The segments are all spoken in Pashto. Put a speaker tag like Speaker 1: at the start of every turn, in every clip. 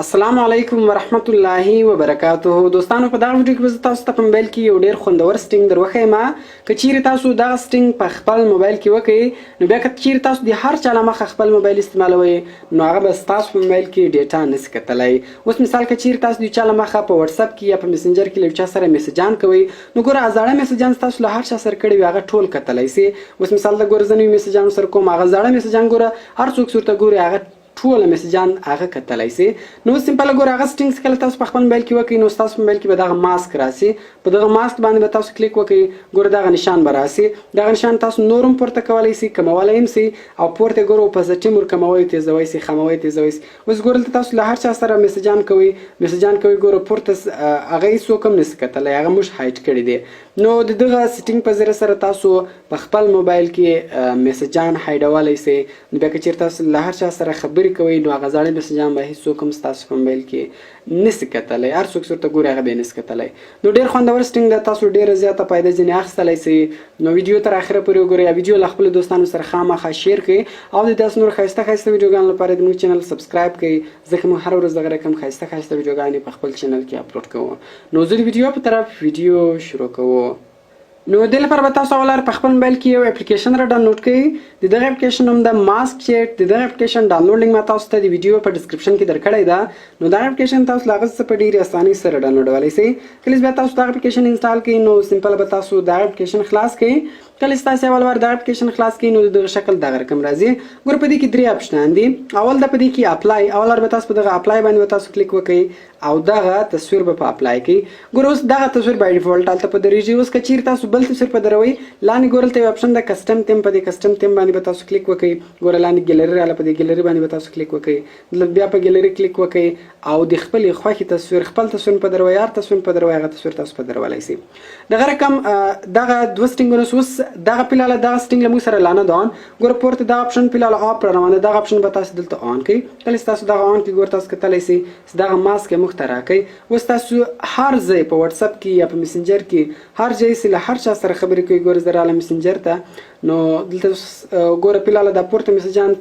Speaker 1: السلام علیکم ورحمت الله وبرکاته. دوستانو، په دغه ویډیو کې به زه تاسو ته په موبایل کې یو ډیر خوندور setting در وښیم. که چیرې تاسو دغه setting په خپل موبایل کې وکړئ، نو بیا که چیرې تاسو د هر چا له مخه خپل موبایل استعمالوئ، نو هغه به ستاسو په موبایل کې data نسی کتلی. اوس مثال، که چیرې تاسو د چا له مخه په واتساپ کې یا په میسنجر کې له چا سره میسجان کوئ، نو ګوره، زاړه میسجان تاسو له هر چا سره کړي وي، هغه ټول کتلی سي. اوس مثال د ګوره، زه نوي میسجان سره کوم، هغه زاړه میسجان ګوره هر څوک ورته ګوري، هغه ټول میسجان هغه کتلی سي. نو simple ګوره، هغه settings کله تاسو په خپل موبایل کې وکړئ، نو ستاسو په موبایل کې به دغه ماسک راسي. په دغه ماسک باندې به تاسو کلیک وکړئ، ګوره دغه نشان به راسي. دغه نشان تاسو نور هم پورته کولی سي، کمولی هم سي او پورته ګوره opacity ور کموي، تیزوي سي، خموي، تیزوي سي. اوس ګوره، دلته تاسو له هر چا سره میسجان کوئ، ګوره پورته هغه هیڅوک هم نسي کتلی، هغه موږ hide کړی دی. نو د دغه setting په ذریعه سره تاسو په خپل موبایل کې میسجان هایډولی سئ. نو بیا که چیرې تاسو له هر چا سره خبرې کوئ، نو هغه زاړه میسجان به هیڅوک هم ستاسو په موبایل کې نسی کتلی، هر څوک ورته ګوري، هغه به نسی کتلی. نو ډیر خوندور setting ده، تاسو ډیره زیاته فایده ځینې اخیستلی سئ. نو ویډیو تر اخره پورې وګورئ، ویډیو له خپلو دوستانو سره خامخا share کړئ او د داسې نور ښایسته ښایسته ویډیوګانو لپاره د موږ channel subscribe کړئ، ځکه موږ هره ورځ دغه رقم ښایسته ښایسته ویډیوګانې په خپل channel کې اپلوډ کوو. نو زه د ویډیو په طرف ویډیو شروع کوو. نو د دې لپاره به تاسو اول په خپل موبایل کې یو اپلیکیشن را ډاونلوډ کړئ. د دغه اپلیکیشن نوم د Mask Chat. د دغه اپلیکیشن download link ما تاسو ته د ویډیو په description کې درکړی ده. نو دا اپلیکیشن تاسو له هغه څخه په ډیرې اسانۍ سره ډاونلوډولی شئ. کله چې بیا تاسو دا اپلیکیشن install کړئ، نو simple به تاسو دا اپلیکیشن خلاص کړئ. کله چې تاسو اول وار دا اپلیکیشن خلاص کړئ، نو دغه شکل دغه رقم راځي. ګوره، په دې کې درې آپشنان دي. اول د په دې کې apply. اول وار به تاسو په دغه apply باندې به تاسو کلیک وکړئ او دغه تصویر به په apply کړئ. ګوره، اوس دغه تصویر by default هلته په درېږي. اوس که چیرې تاسو بل تصویر په دروئ، لاندې ګوره، دلته یو آپشن ده custom theme. په دې custom theme باندې به تاسو کلیک وکړئ. ګوره، لاندې ګیلري رااله، په دې ګیلري باندې به تاسو کلیک وکړئ. بیا په ګیلري کلیک وکړئ او د خپلې خوښې تصویر، خپل تصویر په دروئ، هر تصویر په دروئ، هغه تصویر تاسو په درولی سئ. دغه رقم دغه دوه setting ونه. اوس دغه فلحال دغه setting له موږ سره لا نه ده on. ګوره، پورته دغه آپشن فلحال off را روانه، دغه آپشن به تاسو دلته on کړئ. کله چې تاسو دغه on کړئ، ګوره، تاسو کتلی سئ چې دغه ماسک یې موږ ته راکړئ. اوس تاسو هر ځای په واتساپ کې یا په میسنجر کې هر ځای چې له هر چا سره خبرې کوئ، ګوره، زه رالم میسنجر ته، نو دلته ګوره، فلحال دا پورته میسجان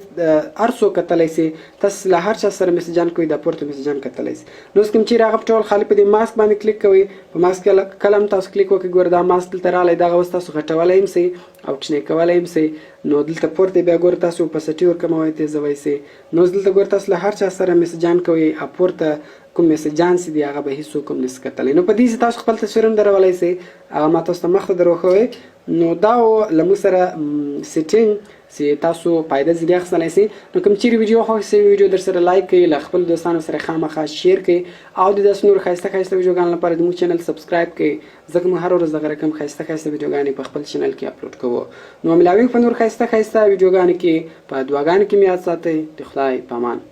Speaker 1: هر څوک کتلی سي. تاسو له هر چا سره میسجان کوئ، دا پورته میسجان کتلی سي. نو اوس کوم چیرې هغه په ټول خالي په دې ماسک باندې کلیک کوئ. په ماسک کله هم تاسو کلیک وکړئ، ګوره، دا ماسک دلته راغلی. دغه اوس تاسو غټولی هم سئ او کوچنی کولی هم سئ. نو دلته پورته بیا ګوره، تاسو opacity ورکموئ، تیزوی سئ. نو اوس دلته ګوره، تاسو له هر چا سره میسجان کوئ او پورته کوم میسجان چې دي، هغه به هیڅوک هم نسي کتلی. نو په دې تاسو خپل تصویر هم درولی سئ، هغه ما تاسو ته مخته در وښوئ. نو دا له موږ سره setting چې تاسو فایده ځینې اخیستلی سئ. نو کوم چیرې ویډیو خوښ سي، ویډیو در سره like کړئ، له خپل دوستانو سره خامخا share کړئ او د داسې نور ښایسته ښایسته ویډیوګانو لپاره د موږ channel subscribe کړئ، ځکه موږ هره ورځ دغه رقم ښایسته ښایسته ویډیوګانې په خپل channel کې اپلوډ کوو. نو ملاوي په نور ښایسته ښایسته ویډیوګانو کې. په دعاګانو کې مې یاد ساتئ. د خدای په امان.